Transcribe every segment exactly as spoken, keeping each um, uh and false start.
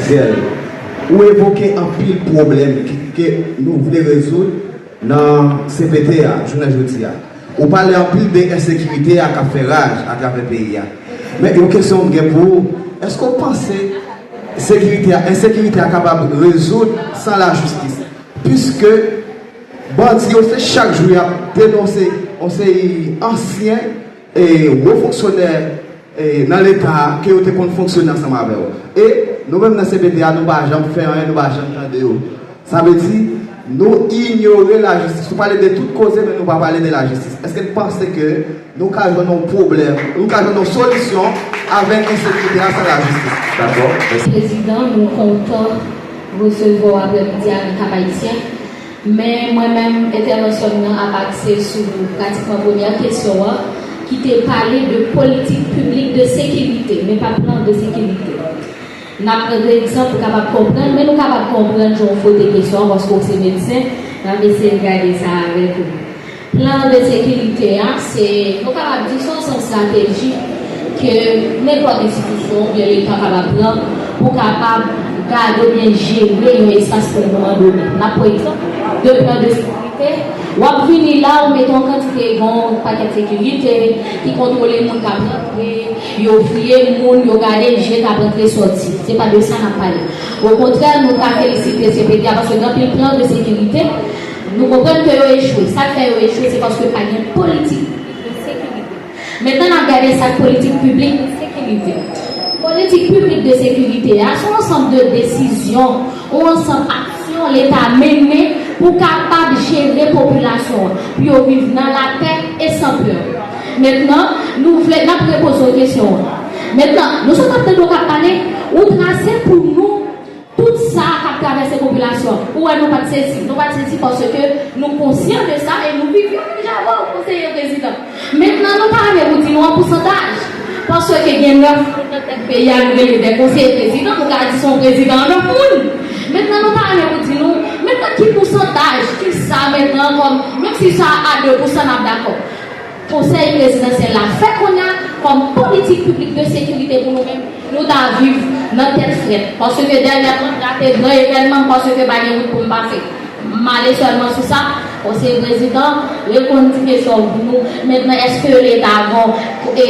Sèl, ou evoke anpil pwoblèm ki, ke nou vle rezoud nan C P T a, jounen jodi a. Ou pale anpil de ensekirite a k ap fè raj atravè peyi a. Men yon kesyon m gen pou ou, èske w panse sekirite a, ensekirite a kapab rezoud san lajistis? Piske bandi yo se chak jou y ap denonse yon seri ansyen e wo fonksyonè e nan Leta a ke yo te konn fonksyone ansanm avè w. E nou menm nan C P T a, nou pa janm fè anyen, nou pa janm tande yo. Sa vle di, nou inyore lajistis. Nou pale de tout koze, men nou pa pale de lajistis. Èske n panse ke nou ka jwenn yon pwoblèm, nou ka jwenn yon solisyon avèk ensekirite a san lajistis? Dakò, mèsi. Prezidan, nou kontan resevwa w aprèmidi a nan Kap Ayisyen. Men mwen menm, entèvansyon m nan ap akse sou pratikman premyè kesyon an, ki te pale de politik piblik de sekirite, men pa plan de sekirite. N ap pran de egzanp pou kapab konprann, men nou kapab konprann jan w fwote kesyon an, paske w se medsen, n ap eseye gade sa avèk ou. Plan de sekirite a, se, nou kapab di, se yon sant estrateji ke nenpòt enstitisyon oubyen Leta kapab pran pou kapab gade oubyen jere yon espas pou yon moman done. N ap pran egzanp de plan de sekirite. W ap vini la, ou mete yon kantite, gen yon pakèt sekirite ki kontwole moun k ap rantre, yo fiye moun, yo gade je k ap rantre sòti. Se pa de sa n ap pale. Okontrè, nou ka felisite C P T a paske gen anpil plan de sekirite. Nou konprann ke yo echwe. Sa k fè yo echwe, se paske pa gen politik piblik de sekirite. Mentnan, n ap gade sa k politik piblik de sekirite. Politik piblik de sekirite a, se yon ansanm de desizyon, yon ansanm aksyon Leta mennen pou kapab jere popilasyon an, pou yo viv nan lapè e san pè. Mentnan, nou vle, n ap repoze w kesyon an. Mentnan, nou sot ap tande w k ap pale, ou trase pou nou tout sa k ap travèse popilasyon an. Ou wè, nou pa t sezi. Nou pa t sezi paske nou konsyan de sa e nou viv yo deja avè w, konseye prezidan. Mentnan, nou ta renmen pou di nou an pousantaj. Paske gen nèf moun nan tèt peyi a, nou rele de konseye prezidan, nou ka di se yon prezidan an nèf moun. Mentnan, nou ta renmen pou di nou, mentnan ki pousantaj, ki sa mentnan kòm, menm si sa a de pousan, n ap dakò. Konsèy prezidansyèl la fè kounye a kòm politik piblik de sekirite pou nou menm, nou ta viv nan tèt frèt. Paske dènyèman, n rate gran evènman paske pa gen wout pou n pase. M ale sèlman sou sa. Konsèy prezidan, reponn ti kesyon pou nou. Mentnan, èske Leta gon, e,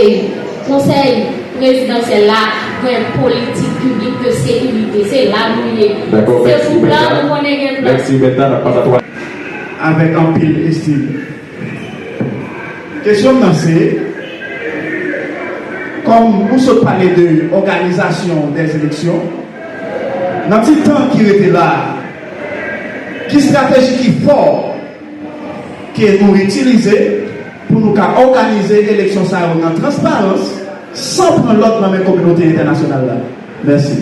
konsèy prezidansyèl la gen politik piblik de sekirite? Se la nou ye. Dakò, se mèsi, pou plan, Bertha. Nou konnen gen plan. Mèsi, Bertha. N ap pase a twa. Avèk anpil estim. Kesyon m nan se, kòm ou sot pale de òganizasyon dè eleksyon, nan ti tan ki rete la a, ki estrateji ki fò ke nou itilize pou nou ka òganize eleksyon sa yo nan transparans, san pran lòd nan men kominote entènasyonal la? Mèsi.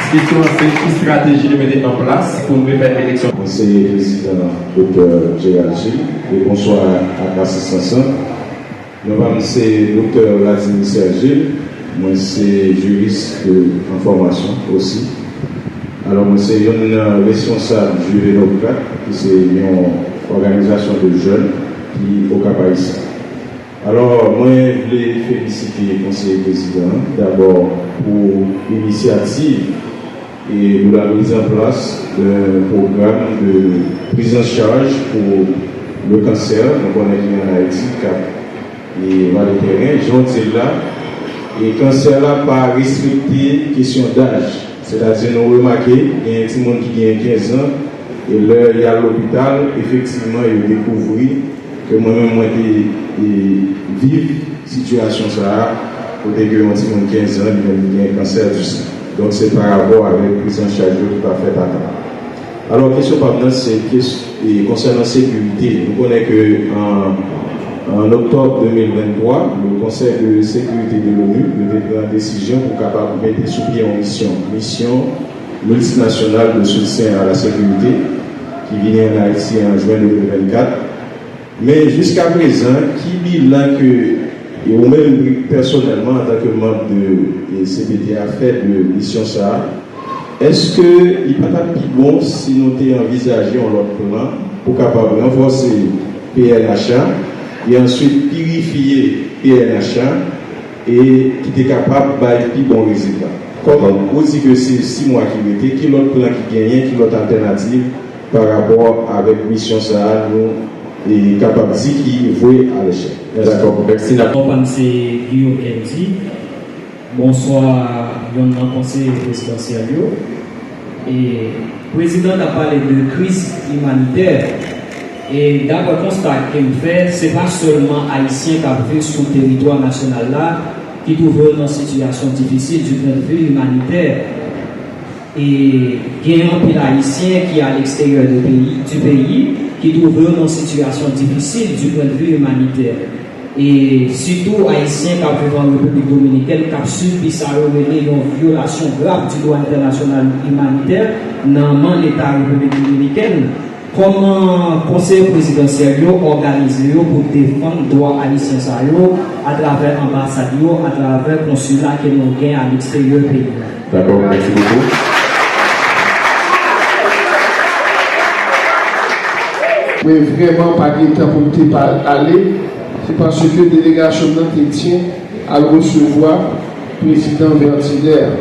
Kesyon an se ki estrateji nou mete an plas pou nou fè eleksyon? Konseye prezidan Doktè Gérald Gilles, e bonswa ak asistans lan. Non pa m se Doktè Vladimir Serge Gilles, mwen se jiris de, an fòmasyon osi. Alò, mwen se youn nan responsab Juvenocrate, ki se yon òganizasyon de jèn ki Okap Ayisyen. Alò, mwen vle felisite konseye prezidan an, dabò pou inisyativ e pou la mise en place d'un programme de prise en charge pour le cancer, nou konnen ki an Ayiti, k ap e vale tèren, jan w di l la, e kansè la pa respekte kesyon daj. Sètadi, nou remake, genyen timoun ki genyen kenz an, e lè y al lopital, efektivman, yo dekouvri ke mwen menm, mwen te, e, viv sitiyasyon sa a, kote ke yon timoun kenz an, li menm, li gen kansè di san. Donk, se pa rapò avèk priz an chaj yo ki pa fèt a tan. Alò, kesyon pa m nan, se kes-, e, konsènan sekirite. Nou konnen ke an, an oktòb de mil venntwa, le Conseil de sécurité de l'ONU, yo te pran desizyon pou kapab mete sou pye yon misyon, Mission Multinationale de Soutien à la Sécurité, ki vini an Ayiti an jen de mil vennkat. Men jiskaprezan, ki bilan ke, e ou menm pèsonèlman, antanke manm de, e, C P T a, fè de misyon sa a? Èske li pa t ap pi bon si nou te anvizaje yon lòt plan pou kapab ranfòse P N H a e answit pirifye P N H a e ki te kapab bay pi bon rezilta? Donk, ou di ke se sis mwa ki rete, ki lòt plan ki genyen, ki lòt altènativ pa rapò avèk misyon sa a nou e kapab di ki vwe a lechèk? Mèsi. Dakò, mèsi. N ap... Non pa m se Guillaume Kendy. Bonswa, yonn nan konseye prezidansyèl yo. E prezidan t ap pale de kriz imanitè. E daprè konsta ke m fè, se pa sèlman Ayisyen k ap viv sou teritwa nasyonal la ki twouve yo nan sitiyasyon difisil du point de vue humanitaire. E gen anpil Ayisyen ki a leksteryè de peyi, du peyi, ki twouve yo nan sitiyasyon difisil du point de vue humanitaire. E sitou Ayisyen k ap viv an Repiblik Dominikèn k ap sibi sa yo rele yon vyolasyon grav di dwa entènasyonal imanitè nan men Leta Repiblik Dominikèn. Kòman konseye prezidansyèl yo òganize yo pou defann dwa Ayisyen sa yo atravè anbasad yo, atravè konsila ke nou gen a leksteryè peyi a? Dakò, mèsi bokou. Mwen vrèman pa gen tan pou m te pa-, ale, se paske delegasyon m nan te tyen al resevwa prezidan Vertilaire.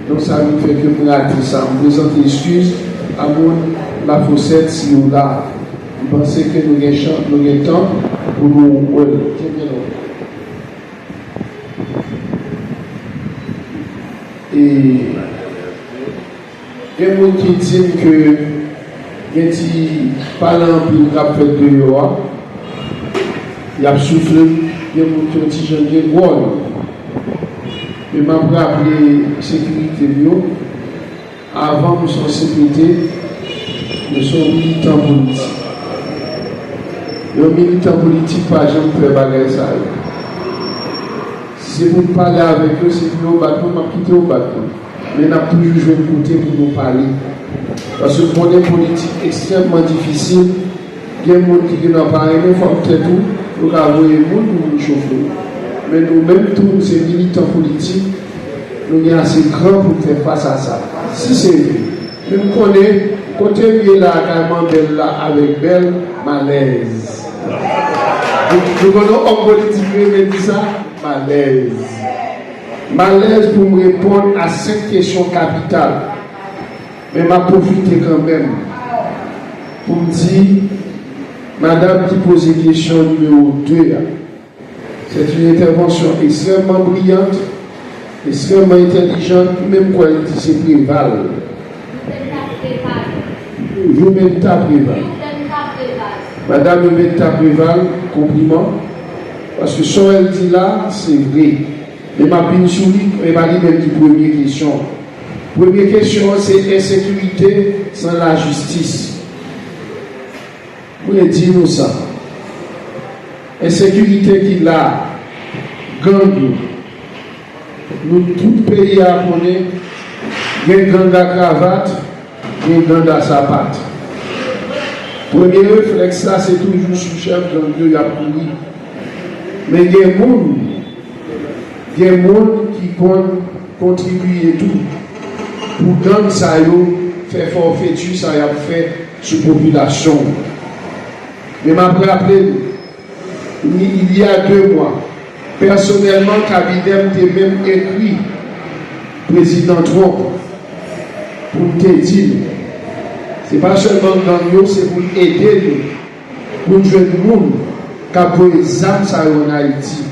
Donk, sa vin fè ke m rate sa. M prezante eskiz a moun Lafosèt, si yo la. M panse ke nou gen chan, nou gen tan pou nou wè l. Tyen byen lontan. E gen moun ki di m ke gen ti pale anpil k ap fèt deyò a. Y ap soufle m, gen moun ki yon ti jan gen gwòl. Men m ap raple sekirite m yo. Avan m se yon C P T, m se yon militan politik. Yon militan politik pa janm fè bagay sa yo. Si se pou m pale avèk yo, se pou yo bat mwen, m ap kite yo bat mwen. Men n ap toujou jwenn kote pou nou pale. Paske m konnen politik ekstrèmman difisil. Gen moun ki gentan pa renmen fòm tèt ou, yo ka voye moun pou vin chofe w. Men nou menm tou, nou se militan politik, nou gen ase kran pou n fè fas a sa. Si se vre. Men m konnen, kote m ye la a, kay Manbèl la avèk Bèl, m alèz. Nou, nou konnen yon òm politik renmen di sa, m alèz. M alèz pou m reponn a senk kesyon kapital. Men m ap pwofite kanmenm pou m di madanm ki poze kesyon nimewo de a, c'est une intervention extrêmement brillante, extrêmement intelligente, menm kwè l di se Preval. Jumenta Preval. Madanm Jumenta Preval, konpliman, paske sa w di la, se vre. Men m ap vin sou li, e pa li menm ki premye kesyon. Premye kesyon an se ensekirite san lajistis. Mwen di nou sa. Ensekirite ki la, gang yo. Nou tout peyi a konnen, gen gang a kravat, gen gang a sapat. Premye reflèks la, se toujou sou chèf gang yo y ap kouri. Men gen moun, gen moun ki konn kontribiye tou pou gang sa yo fè fòfeti sa y ap fè sou popilasyon. Men m ap raple nou, il y a deux mois, pèsonèlman, kabinè m te menm ekri Prezidan Trump pou m te di l, se pa sèlman gang yo, se pou n ede nou pou n jwenn moun k ap voye zam sa yo ann Ayiti,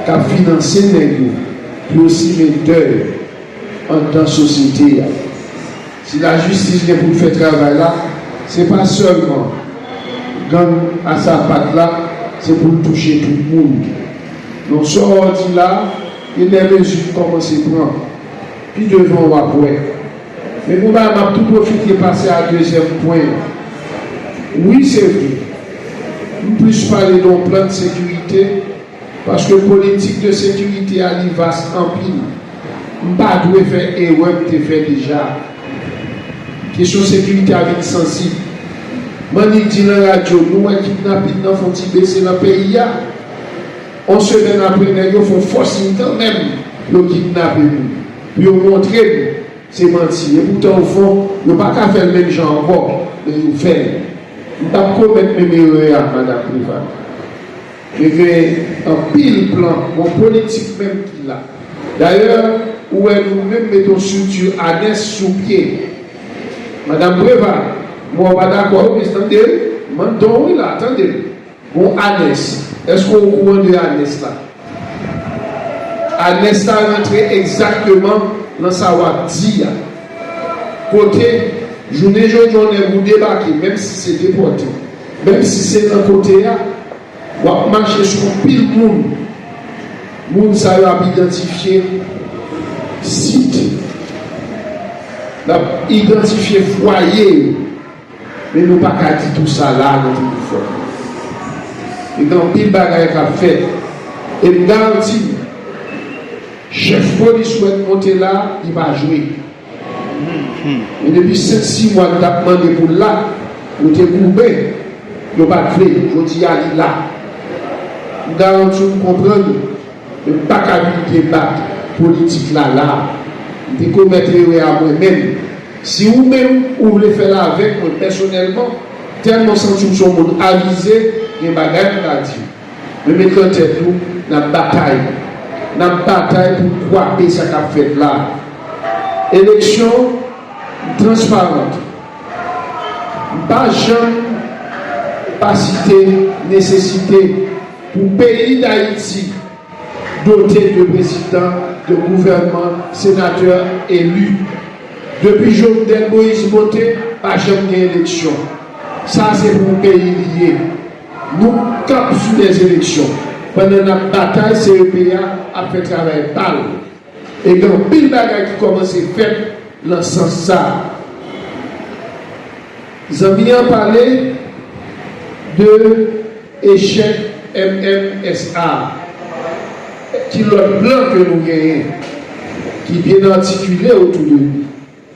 k ap finanse nèg yo pou yo simen dèy anndan sosyete a. Si lajistis gen pou l fè travay la, se pa sèlman gang a sapat la, se pou l touche tout moun. Donk, sa w di la, gen de mezi ki kòmanse pran. Pi devan, w ap wè. Men pou bagay, m ap tou pwofite pase a dezyèm pwen an. Wi, se vre. M plis pale de yon plan de sekirite, paske politik de sekirite a, li vas anpil. M pa dwe fè erè m te fè deja. Kesyon sekirite a vin sansib. M annik di nan radyo, nou wè kidnapin nan fè yon ti bese nan peyi a. On semèn apre, nèg yo fè yon fòs siy kanmenm, yo kidnape moun. Pou yo montre n se manti. Epoutan, ofon, yo pa ka fè l menm jan ankò, men yo fè l. M p ap komèt menm erè a, Madanm Preval. Men gen anpil plan, gon politik menm ki la. Dayè, Ou wè nou menm met yon strikti ANEST sou pye. Madanm Preva, mwen w pa dakò wi, men tande, m anndan w wi la, tande. Gon ANEST. Èske w okouran de ANEST la? ANEST la rantre egzakteman nan sa w ap di a. Kote, jounen jodi a, yon nèg ou debake, menm si se depòte, menm si se nan kote a, w ap mache sou yon pil moun. Moun sa yo ap idantifye sit, l ap idantifye fwaye yo. Men nou pa ka di tou sa la nan telefòn. E gen anpil bagay k ap fèt. E m garanti nou, chèf polis ou wè k monte la, li pa jwe. E depi senk, sis mwa, n t ap mande pou l la, yo te goumen, yo pa t vle. Jodi a, li la. M garanti w, m konprann ou. Men m pa ka vin debat politik la, la. M te komèt erè a mwen menm. Si ou menm, ou vle fè l avèk mwen pèsonèlman, tèlman w santi w se yon moun avize, gen bagay m ka di w. Men met nan tèt nou, n ap batay. N ap batay pou n kwape sa k ap fèt la. Eleksyon transparant. M pa janm pa site nesesite pou peyi Dayiti dote de prezidan, de gouvènman, senatè eli. Depi Jovenel Moïse monte, pa janm gen eleksyon. Sa se pou peyi li ye. Nou k ap sou lèzeleksyon. Pandan n ap batay, C E P a ap fè travay pa l. E gen anpil bagay ki kòmanse fèt nan sans sa. Zanmi an pale de echèk M M S A. Ki lòt plan ke nou genyen ki byen atikile otou de li?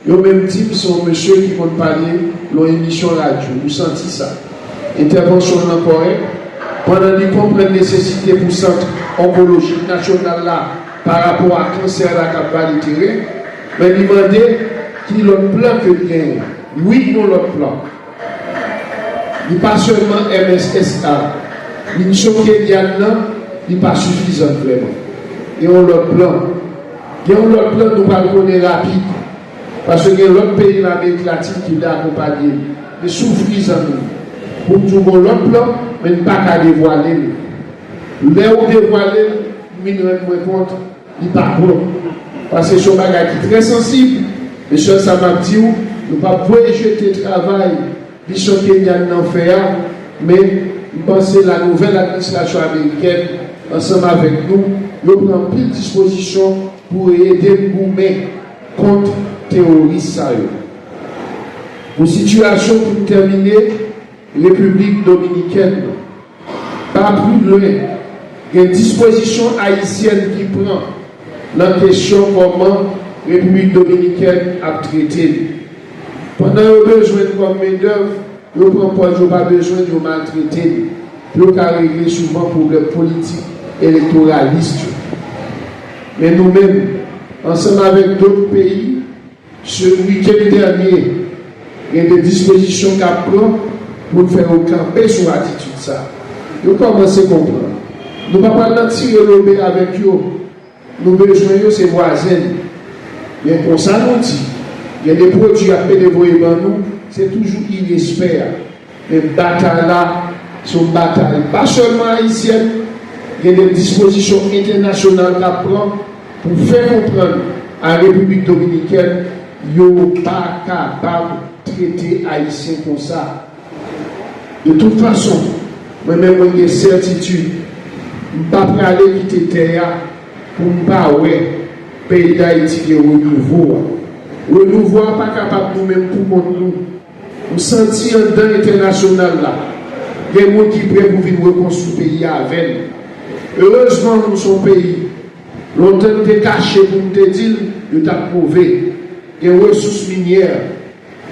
Yo menm di m se yon mesye ki konn pale nan yon emisyon radyo. Nou santi sa. Entèvansyon l lan kòrèk. Pandan li konprann nesesite pou sant onkolojik nasyonal la pa rapò a kansè la k ap vale teren, men li mande ki lòt plan ke l genyen. Wi, yon lòt plan. Li pa sèlman M S S A. Misyon Kenyan nan, li pa sifizan vrèman. Gen yon lòt plan. Gen yon lòt plan nou pral konnen rapid. Paske gen lòt peyi nan Amerik Latin ki vle akonpanye l. Men soufri zanmi m. Pou m di w gen yon lòt plan, men n pa ka devwale l. Lè ou devwale l, m vin rann mwen kont, li pa bon. Paske se yon bagay ki trè sansib, men sèl sa m ap di w, nou p ap voye jete travay misyon Kenyan nan fè a, men m panse la nouvèl administrasyon amerikèn, ansanm avèk nou, yo pran anpil dispozisyon pou ede n goumen kont teworis sa yo. Pou sitiyasyon, pou n tèmine, Repiblik Dominikèn nan. Pa pli lwen, gen dispozisyon ayisyèn ki pran nan kesyon kòman Repiblik Dominikèn ap trete n. Pandan yo bezwen n kòm mendèv, yo pran pòz yo pa bezwen n, yo maltrete n, pou yo ka regle souvan pwoblèm politik elektoralis yo. Men nou menm, ansanm avèk dòt peyi, se wikenn dènye, gen de dispozisyon k ap pran pou n fè yo kanpe sou atitid sa. Yo kòmanse konprann. Nou pa pral nan tire lobe avèk yo. Nou bezwen yo, se vwazen n. Men konsa nou di, gen de pwodui y ap pede voye ban nou, se toujou irespè a. Men batay la, se yon batay pa sèlman ayisyèn, gen de dispozisyon entènasyonal k ap pran pou fè konprann a Repiblik Dominikèn, yo pa kapab trete Ayisyen konsa. De tout fason, mwen menm mwen gen sètitid, m pa prale kite tè a pou m pa wè peyi Dayiti gen renouvo a. Renouvo a pa kapab nou menm pou kont nou. M santi anndan entènasyonal la, gen moun ki prè pou vin rekonstwi peyi a avè n. Erezman, nou se yon peyi, lontan n te kache pou n te di l, yo t ap move. Gen resous minyè,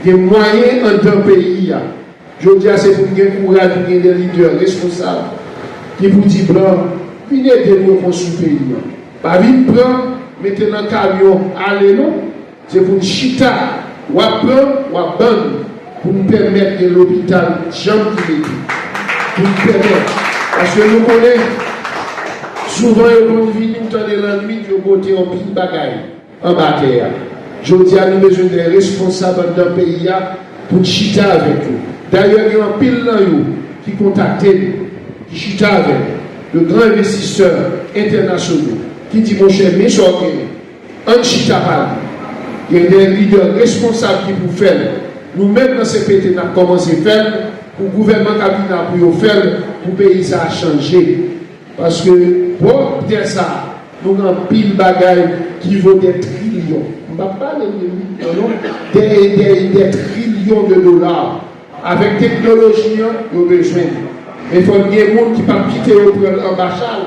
gen mwayen anndan peyi a. Jodi a, se pou n gen kouraj pou gen de lidè responsab ki pou di blan, vin ede n rekonstwi peyi a. Pa vin pran, mete nan kamyon, ale non. Se pou n chita, w ap pran, w ap ban n, pou n pèmèt gen lopital janm ki mete. Pou n pèmèt. Paske nou konnen, souvan yo konn vini, ou tande lannwit, yo pote anpil bagay. anba tè a. Jodi a, nou bezwen de responsab anndan peyi a pou n chita avèk yo. Dayè, gen anpil nan yo ki kontakte m, ki chita avè m, de gran envestisè entènasyonal, ki di, monchè, men sa w genyen, ann chita pale. Gen de lidè responsab ki pou fè l. Nou menm nan C P T, n ap kòmanse fè l, pou gouvènman k ap vin la pou yo fè l, pou peyi sa a chanje. Paske bò tè sa a, nou gen anpil bagay ki vo de trilyon. M p ap pale de milyon, non. De, de, de trilyon de dola. Avèk teknoloji an, yo bezwen li. Men fò n gen moun ki p ap kite yo pran l anba chal.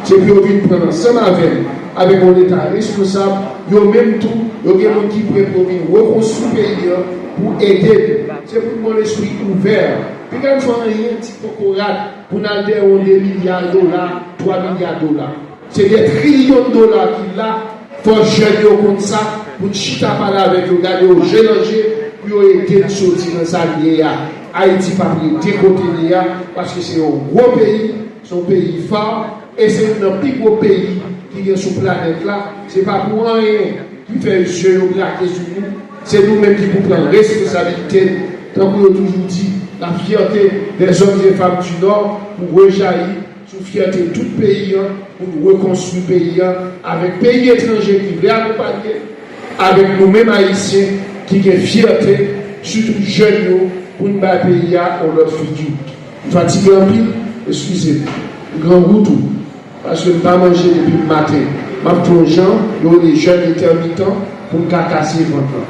Se pou yo vin pran l ansanm avè m, avèk yon Leta responsab. Yo menm tou, yo gen moun ki prè pou yo vin rekonstwi peyi an, pou ede n. Se pou n gen yon lespri ouvè. Piga n fè anyen ti kokorat pou n al dèyè yon de milya dola, twa milya dola. Se de trilyon dola ki la, fò jèn yo konn sa, pou n chita pale avèk yo, gade yo je nan je, pou yo ede n soti nan sa n ye a. Ayiti p ap rete kote l ye a, paske se yon gwo peyi, se yon peyi fa, e se youn nan pi gwo peyi ki gen sou planèt la. Se pa pou anyen ki fè je yo brake sou nou. Se nou menm ki pou pran responsabilite n, tankou yo toujou di, la fierté des hommes et femmes du Nord pou rejayi sou fyète tout peyi an, pou n rekonstwi peyi an, avèk peyi etranje ki vle akonpanye, avèk nou menm Ayisyen ki gen fyète, sitou jèn yo, pou n bay peyi a yon lòt figi. M fatige anpil, eskize m. M grangou tou, paske m pa manje depi maten. M ap fè yon jan, yo rele jèn entèmitan, pou m ka kase vant lan.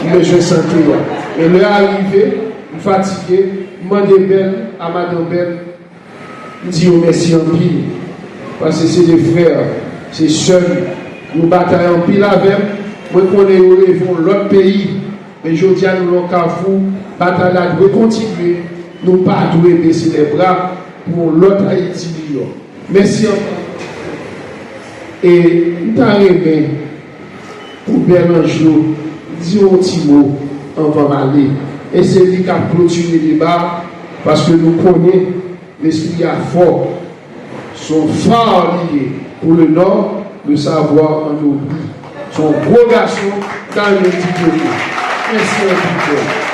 M bezwen sante a. Men lè a rive, m fatige, m mande Bèl a madan Bèl, m di yo mèsi anpil, paske se de frè, se sè m, yo batay anpil avè m. Mwen konnen yo reve yon lòt peyi, men jodi a nou nan yon kafou, batay la dwe kontinye, nou pa dwe bese lè bra pou yon lòt Ayiti miyò. Mèsi anpil. E m ta renmen pou Bèl Anjlo di yon ti mo anvan m ale. E se li k ap klotire deba a, paske nou konnen lespri a fò. Se yon fa li ye pou le Nord, le savoir anobli. Se yon gwo gason, ta renmen di kote. Mèsi anpil.